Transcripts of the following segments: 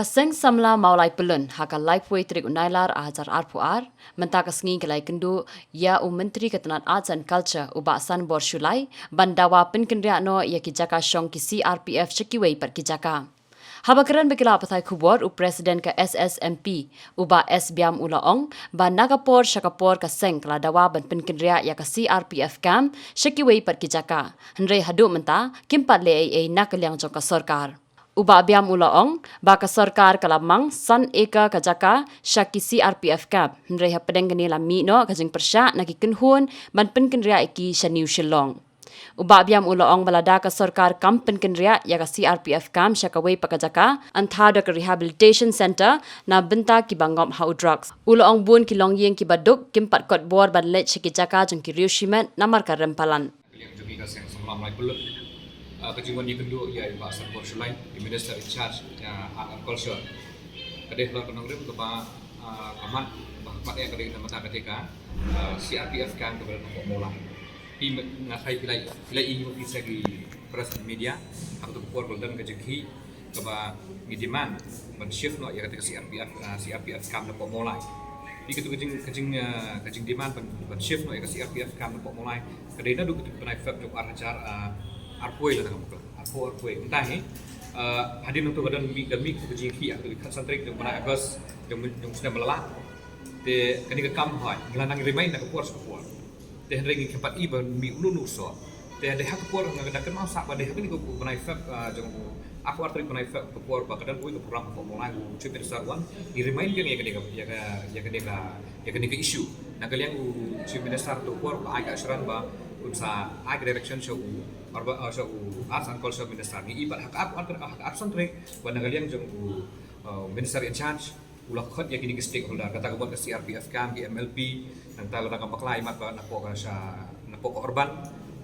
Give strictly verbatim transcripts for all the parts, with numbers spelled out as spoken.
Ka Seng Samla Mawlai Pyllun ha ka laiphew tarik u Nailar ar hajar arphew ar, mynta ka sngi ka la ïakynduh ïa u Myntri ka tnat Arts and Culture u Bah Sanbor Shullai ban dawa pynkynriah noh ïa ki jaka shong ki C R P F sha kiwei pat ki jaka. Haba kren bad ki lad pathai khubor, u President ka S S M P u Bah S Biam u la ong ba na ka por sha ka por ka seng ka la dawa ban pynkynriah ïa ka C R P F camp sha kiwei pat ki jaka, hynrei haduh mynta kim pat leh ei ei na ka liang jong ka sorkar. U Bah Biam u la ong ba ka sorkar ka la mang san acre ka jaka sha ki C R P F camp, hynrei hapdeng kane la mih noh ka jingpyrshah na ki kynhun ban pynkynriah ïa ki sha New Shillong. U Bah Biam u la ong ba lada ka sorkar kam pynkynriah ïa ka C R P F camp sha kawei pat ka jaka, yn thaw da ka rehabilitation centre na bynta kiba ngop ha u drugs. U la ong bun ki longïing kiba duk kim pat kot bor ban leit sha ki jaka jong ki riew shimet namar ka rem palat. Ka liang jong ngi ka Seng Samla Mawlai Pyllun, ah, ka jingwan ïakynduh ïa i Bah Sanbor Shullai, i Minister in charge ïa Art and Culture. Ka dei halor ka nongrim kaba, ah, ka mat, ba ka pat ïa ka dei na bynta ka dei ka, ah, C R P F camp kaba don hapoh Mawlai. Phi me-, nga tharai phi la, phi la i phi sa ki press and media, ha kato ka por ka la don ka jingkhih kaba ngi demand ban shift noh ïa kata ka C R P F, ah, C R P F camp napoh Mawlai. Phi kato ka jing, ka jing, ah, ka jingdemand ban, ban shift noh ïa ka C R P F camp napoh Mawlai ka dei naduh kato ka bnai Feb jong u ar hajar, ah, arphew lada ngam bakla. Arphew, arphew. Mynta hi, ah, hadien nangto ka don mih, ka mih ka jingkhih ha kato ka khatsan tarik jong u bnai August jong, jong u snem ba la leit. Te kane ka kam hoi ngi la nang remind na ka por sha ka por. Te hynrei ngim pat i ba mih uno uno u soh. Te hynrei ha ka por nga dang kynmaw sah ba dei ha kane ka bnai Feb, ah, jong u arphew ar tarik bnai Feb ka por ba ka don kawei ka program hapoh Mawlai u Chief Minister wan, ngi remind ïa kane ka, ïa ka, ïa kane ka, ïa kane ka issue. Na ka liang u Chief Minister to por ba ai ka assurance ba un sa ai ka direction sha u, arba, ah, sha u Arts and Culture Minister. Ngi i pat ha ka arphew ar tarik, ha ka arphew san tarik ba na ka liang jong u, ah, Minister in charge u la khot ïa kine ki stakeholder, kata ka mut ka C R P F camp, ki M L P, nangta lada ngam bakla i mat ba napoh ka sha, napoh ka urban,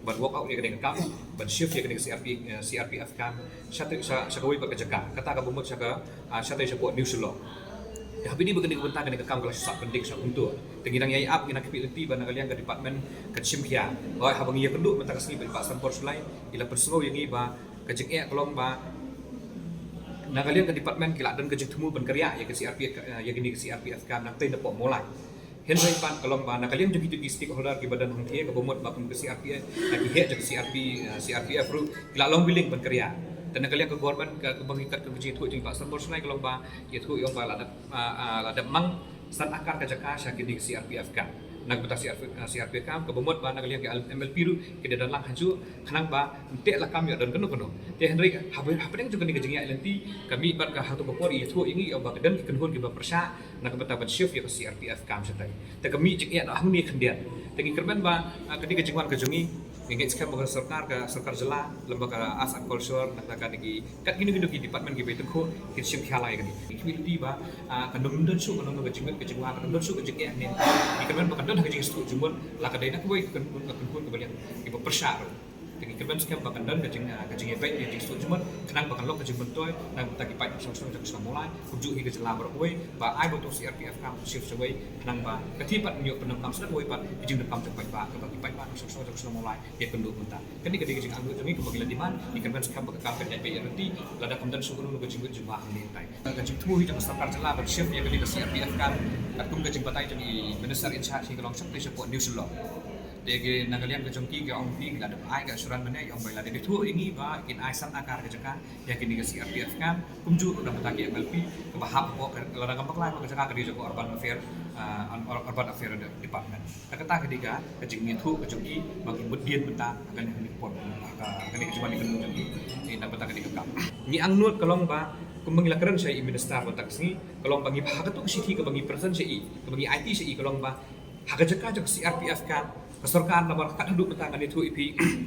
ban work out ïa kane ka kam, ban shift ïa kane ka C R P, eh, C R P F camp shatei sha, sha kawei pat ka jaka, kata kaba mut sha ka, ah, shatei shapoh New Shillong. Te haba ïadei bad kane ka bynta kane ka kam ka la shu sah pending sha kumto. Te ngi dang ïai ap, ngi dang khmih lynti ba na ka liang ka department kan shim khia. Hooid, haba ngi ïakynduh mynta ka sngi bad i Bah Sanbor Shullai, i la pynsngew ïa ngi ba ka jingeh ka long ba na ka liang ka department ki la don ka jingthmu ban kynriah ïa ka C R P F, ïa kane ka C R P F camp nangtei napoh Mawlai. Hynrei pat ka long ba na ka liang jong kito ki stakeholder kiba don hangthie kaba mut ba kum ka C R P F, ki heh jong ka C R P, eh, C R P F ruh ki la long willing ban kynriah. Te na ka liang ka government ka, kaba ngi kat ka jingïathuh jong i Bah Sanbor Shullai ka long ba ïathuh ïa u ba la dep, ah, ah, la dep mang san akar ka jaka sha kine ki C R P F camp. Na ka bynta C R P F, ah, C R P F camp kaba mut ba na ka liang ki M L P ruh ki dei don lang hajuh khnang ba ym teh lakam ïoh don kano kano. Te hynrei haba, hapdeng jong kane ka jingïaid lynti ka mih bad ka hangto ka por ïathuh ïa ngi ïa ba ka don ki kynhun kiba pyrshah na ka bynta ban shift ïa ka C R P F camp shatei. Te ka mih jingeh noh hangne khyndiat. Te ngi kyrmen ba, ah, kane ka jingwan ka jong ngi, ngi ngeit skhem ba ka sorkar, ka sorkar jylla, lem bad ka Arts and Culture, nangta kane ki, kat kino kino ki department kiba tyngkhuh, kin shim khia lang ïa kane. Ngi khmih lynti ba, ah, kan ym don shuh, kan ym don ka jingmut ka jingwa, kan ym don shuh ka jingeh ne. Ngi kyrmen ba kan don ha ka jingsngewthuh jingmut, la ka dei na kawei ka kynhun, ka kynhun kaba liang, kiba pyrshah ruh. Te ngi kyrmen skhem ba kan don ka jing, ah, ka jingïabeit, ka jingsngewthuh jingmut, khnang ba kan long ka jingmyntoi na ka bynta ki paid nongshong shnong jong ka shnong Mawlai, kumjuh hi ka jylla baroh kawei, ba ai ba uto u C R P F camp shift shawei, khnang ba ka thie pat ym ïoh pyndonkam shuh kawei pat ka jingdonkam jong paidbah, kaba ki paidbah nongshong shnong jong ka shnong Mawlai ïa kynduh mynta. Kane ka dei ka jingangnud jong ngi kaba ngi la demand, ngi kyrmen skhem ba ka kam kan ïaid beit ïaid ryntih, lada kam don shuh kano kano ka jingmut jingwa hangne hangtai. Ka jingthmu hi jong ka sorkar jylla ban shift ïa kane ka C R P F camp, katkum ka jingbatai jong i Minister in charge hi ka long shatei shapoh New Shillong. Te ki na ka liang ka jong ki, ki ong phi ki la dep ai ka assurance mynne, ki ong ba la dep ïathuh ïa ngi ba kin ai san akar ka jaka ïa kine ki C R P F camp, kumjuh ruh na ka bynta ki M L P kaba hap hapoh ka, lada ngam bakla ka jaka ka dei jong ka Urban Affair, ah, Ur-, Urban Affair Department. Te kata ka dei ka, ka jingïathuh ka jong ki ba ki mut dien mynta ha kane ka por, ha ka, ha kane ka jingwan ïakynduh jong ki na ka bynta kane ka camp. Ngi angnud ka long ba kumba ngi la kren sha i Minister mynta ka sngi, ka long ba ngi ba ha kato ka shithi kaba ngi present sha i, kaba ngi aiti sha i, ka long ba ha ka jaka jong ka C R P F camp, ka sorkar namar kat haduh mynta ngan ïathuh ïa phi,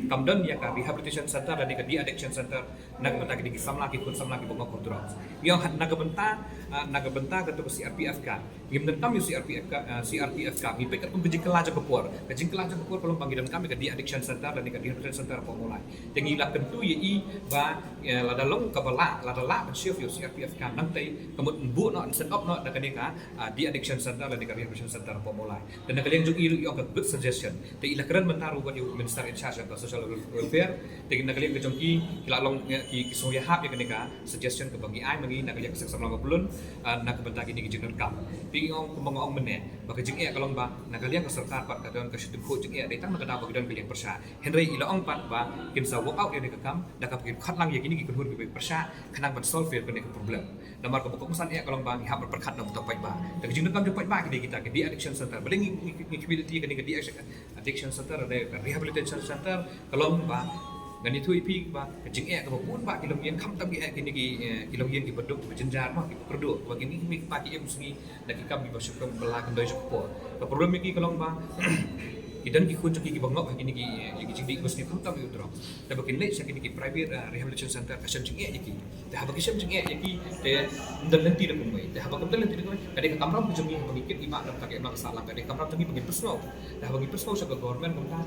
kam don ïa ka rehabilitation center lane ka de-addiction center na ka bynta kine ki samla, ki khun samla kiba ngop ha drugs. Ngi ong na ka bynta, ah, na ka bynta kato ka C R P F camp, Ngim donkam ïa u C R P F camp, eh, C R P F camp. Ngi peit katkum ka jingkylla jong ka por. Ka jingkylla jong ka por ka long ba ngi donkam ïa ka de-addiction center lane ka rehabilitation center hapoh Mawlai. Te ngi la kyntu ïa i ba, eh, lada long kaba lah, lada lah ban shift ïa u C R P F camp, nangta ka mut yn buh noh, yn set up noh da kane ka, ah, de-addiction center lane ka rehabilitation center hapoh Mawlai. Te na ka liang jong i ruh i ong ka good suggestion. Te i la kren mynta ruh bad ïa u Minister in charge ka social welfare. Te na ka liang ka jong ki, ki la long, eh, ki, ki sngewhap ïa kane ka suggestion kaba ngi ai ma ngi na ka liang ka Seng Samla Mawpyllun, ah, na ka bynta kine ki jingdonkam. Te i ong kumba nga ong mynne ba ka jingeh ka long ba na ka liang ka sorkar pat ka don ka shu tyngkhuh jingeh dei tang na ka daw ba ki don ka liang pyrshah. Hynrei i la ong pat ba kin sa work out ïa kane ka kam da kaba kin khot lang ïa kine ki kynhun kiba pyrshah khnang ban solve ïa kane ka problem. Namar kaba kongsan eh ka long ba ngi hap ban pyrkhat na ka bynta u paidbah. Te ka jingdonkam jong u paidbah ki dei kita ki de-addiction center. Balei ngi, ngi, ngi khmih lynti kane ka de-addiction center lane ka rehabilitation center, ka long ba ngan ïathuh ïa phi ba ka jingeh kaba bun bah ki longïing, khamtam ki eh kine ki, eh, ki longïing kiba duk, kiba jynjar mo, kiba kyrduh, kaba kine ki mih ki im sngi na ki kam kiba shu kam ba la kyndoi sha ka por. Ka problem ïa ki ka long ba ki don ki khun jong ki kiba ngop ha kine ki, eh, ki jingdih kiba sniew, khamtam ïa u drug. Te ba kin leit sha kine ki private, eh, rehabilitation center ka shem jingeh ïa ki. Te haba ki shem jingeh ïa ki te ym don lynti da kumwei. Te haba kam don lynti da kumwei, ka dei ka kamram ka jong ngi haba ngi kit ngi mad na ka bynta ka imlang ka sahlang, ka dei ka kamram jong ngi ba ngin pynsngew. Te haba ngi pynsngew sha ka government kumta,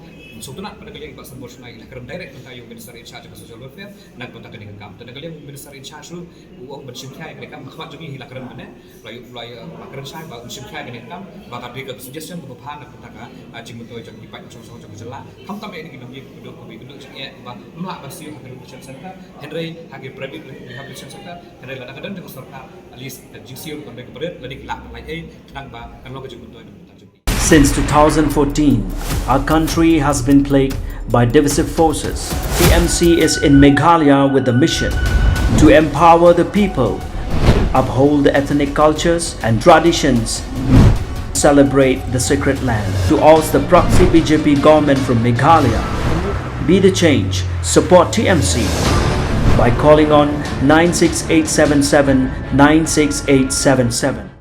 sngewtynnat pat na ka liang i Bah Sanbor Shynai i la kren direct mynta ïa u Minister in charge ka social welfare na ka bynta kane ka kam. Te na ka liang u Minister in charge ruh u ong ban shim khia ïa kane ka kam, ha khmat jong ngi hi la kren mynne. La ïoh, la ïoh, la kren shai ba un shim khia ïa kane ka kam, ba ka dei ka suggestion kaba bha na ka bynta ka, ah, jingmyntoi jong ki paid shong shong jong ka jylla. Khamtam ïa kine ki nongïing kiba duk, kiba duk jingeh, ba ym lah ban siew ha ka rehabilitation center, hynrei ha ki private rehabilitation center, hynrei lada ka don jong ka sorkar, at least ka jingsiew kan dei kaba rit, lane ki lah ban lait ei, khnang ba kan long ka jingmyntoi na ka bynta jong ki. Since two thousand fourteen, our country has been plagued by divisive forces. T M C is in Meghalaya with the mission to empower the people, uphold the ethnic cultures and traditions, celebrate the sacred land. To oust the proxy B J P government from Meghalaya, be the change, support T M C by calling on nine six eight seven seven nine six eight seven seven.